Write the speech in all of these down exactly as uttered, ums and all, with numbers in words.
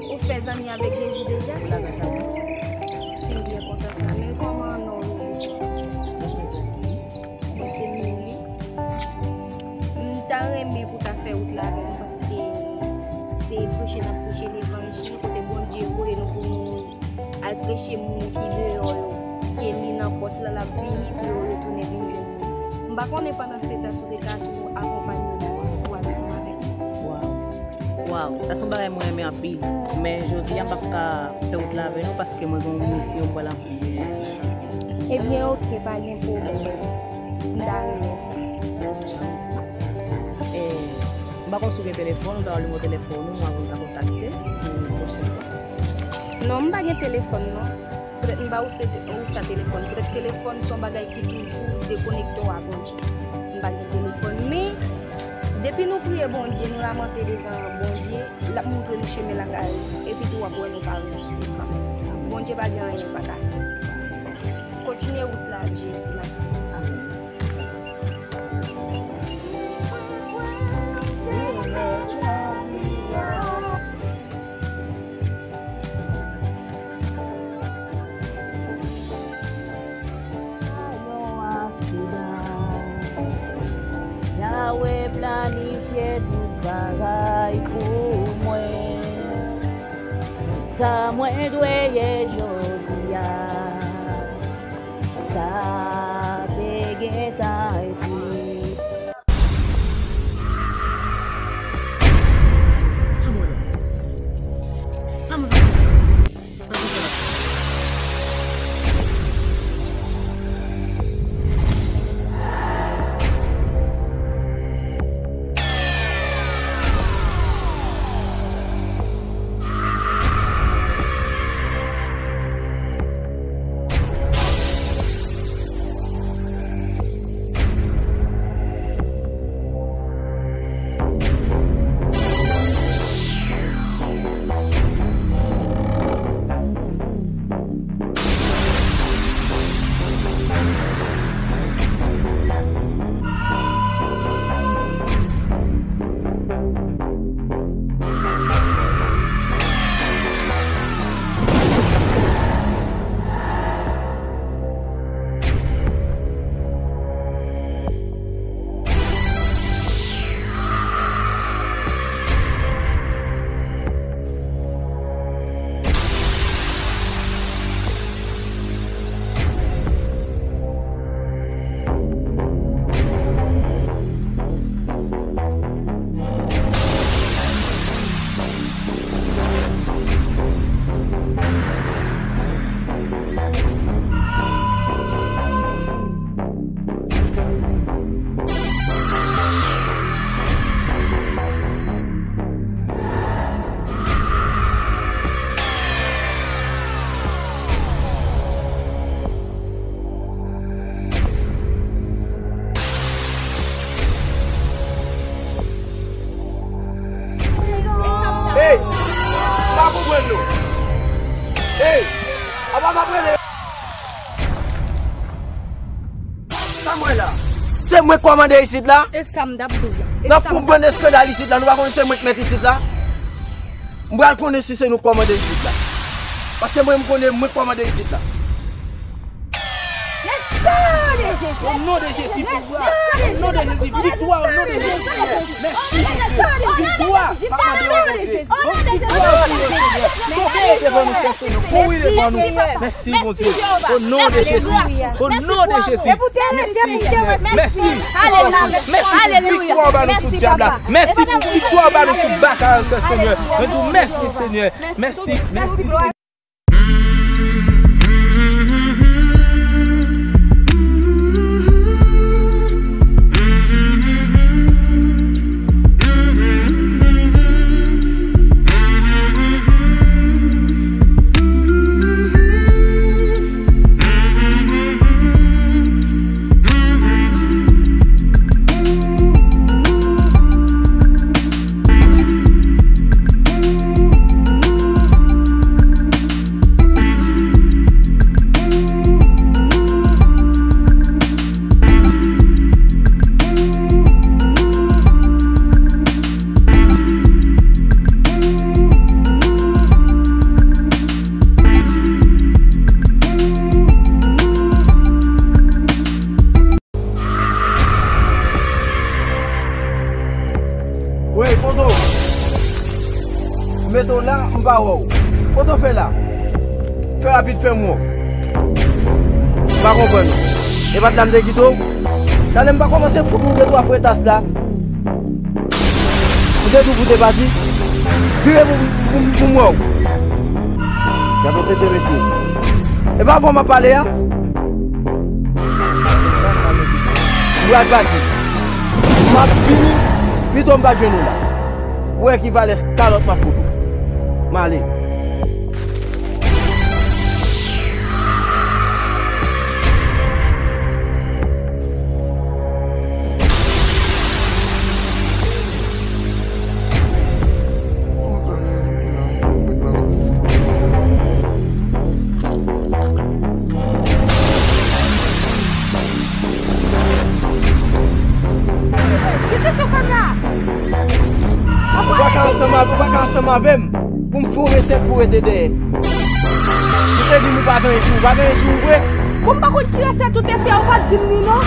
Ou fè zanmi avèk Jezi deja? Mwen byen kontan sa. Men kòman non ou? Mwen se Mili. M ta renmen pou ta fè wout la avè m paske se preche n ap preche levanjil kote Bondye voye nou pou nou al preche moun ki deyò yo, e li nan pòt la, l ap vini pou yo retounen vin jwenn nou. M pa konnen pandan se tan si w te ka tou akonpanye nou pou al ansanm avèk nou. Waw. Waw, sa se yon bagay mwen renmen anpil. Men jodi a, m p ap ka fè wout la avè nou paske mwen gen yon misyon m pral anpli. Ebyen, oke, pa gen pwoblèm. M ta renmen sa. E, m pa konn si w gen telefòn, ou ta nimewo telefòn ou, mwen avè w ta kontakte pou pwochèn fwa. Non, m pa gen telefòn, non. Poutèt m pa use, use telefòn. Poutèt telefòn se yon bagay ki toujou dekonekte w a Bondye. M pa gen telefòn. Men, depi nou priye Bondye, nou lamante devan Bondye, l ap montre nou chemen lakay li. Epi tou w ap wè nou pa reyisi kanmenm. Bondye pa gen anyen l pa ka fè. Kontinye wout la ak Jezi. Mèsi. Amèn. Yon aksidan. Yahweh planifye tout bagay pou mwen. Sa mwen dwe ye jodi a, sa te gentan ekri. Sa mwen la? Sa mwen la? Hey! M pa konprann nou. Hey! Apa m ap rele? Sa m wè la? Se mwen k kòmande isit la? E sa m t ap di w la. N ap fout bann eskandal isit la, nou pa konnen se mwen k mèt isit la? M pral konnen si se nou k kòmande isit la. Paske mwen, m konnen mwen k kòmande isit la. O non de Jezi, pouvwa. O non de Jezi, viktwa, o non de Jezi. Mèsi, Bondye. Viktwa, pa mande w, Bondye. Viktwa, Bondye. Kouri devan nou, Senyè. Kouri devan nou. Mèsi, Bondye. O non de Jezi. O non de Jezi. Mèsi, Senyè. Mèsi. Mèsi. Viktwa w ba nou sou dyab la. Mèsi pou viktwa w ba nou sou batay la, Senyè. Nou di w mèsi, Senyè. Mèsi, mèsi, Senyè. Pa wè w. Kote w fè la? Fè rapid, fè m wè w. M pa konprann ou. E pa t la m te kite w? Talè m pa kòmanse fout ou de twa fretas la. Ou te tou pou te pati? Vire pou, pou, pou m wè w. Gade yon tete mesye. E pa avè w m ap pale a? M pral pati. M ap vini, pito m pa jwenn ou la. Ou wè ki valè kalòt m ap fout ou. M ale. Ou pa ka ansanm avè, ou pa ka ansanm avè m pou m fè yon resèt pou rete dèyè. Ou te di nou pa gen sou, pa gen sou vre. Bon, m pa konn ki resèt ou te fè, ou pa t di m li non.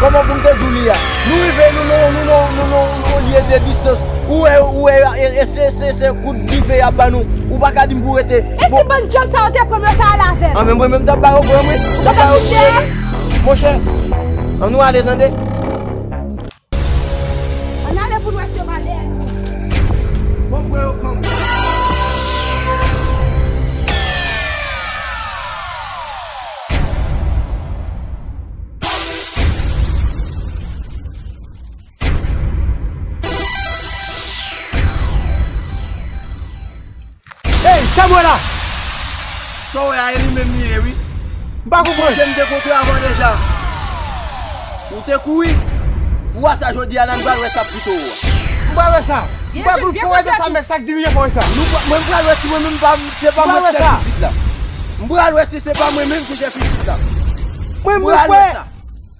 Kòman pou m te di w li a? Nou rive, nou nan, nou nan, nou nan, nou nan lye de distans. Ou wè, ou wè, e, e, se, se, se kout dife y ap ba nou. Ou pa ka di m pou rete. E si bann djòb sa yo te pran m, yo ta al avè m? An, men mwen menm, m t ap ba yo pran, wi. M t ap ba yo pran, wi. Monchè, ann nou ale, tande. Ann ale pou n wè si yo pa dèyè nou. Bon, pran yo kanmenm. Ey, sa m wè la? Sa w wè a, e li menm li ye, wi. M pa konprann. Misye m te kontre avè w deja. Ou te kouri. Fwa sa jodi a la, m pral wè sa pito w a. M pral wè sa. M pral pou fò wè sa, mèt sa k dirije fò wè sa. Nou pra-, mwen m pral wè si mwen menm pa, se pa mwen k chèf isit la. M pral wè si se pa mwen menm ki chèf isit la. Mwen, mwen pral wè sa.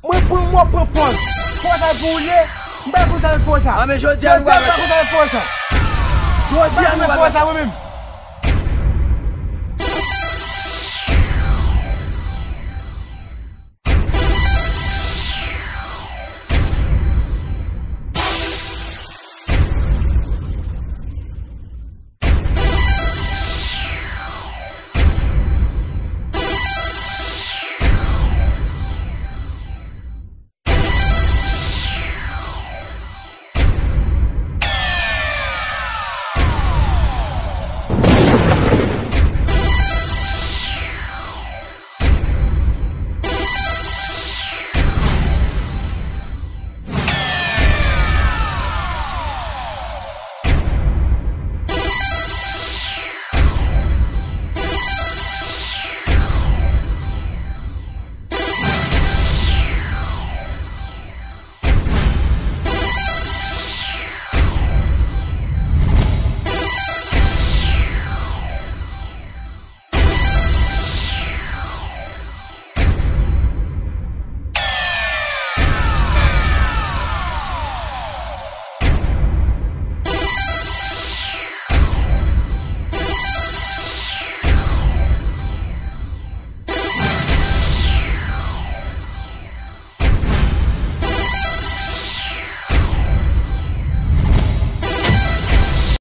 Mwen pou mwen pran pòz. Fò sa pou ou ye. M pa konn sa fò sa. A, men jodi a nou pral wè sa. Jodi a nou pral wè sa, mwen menm.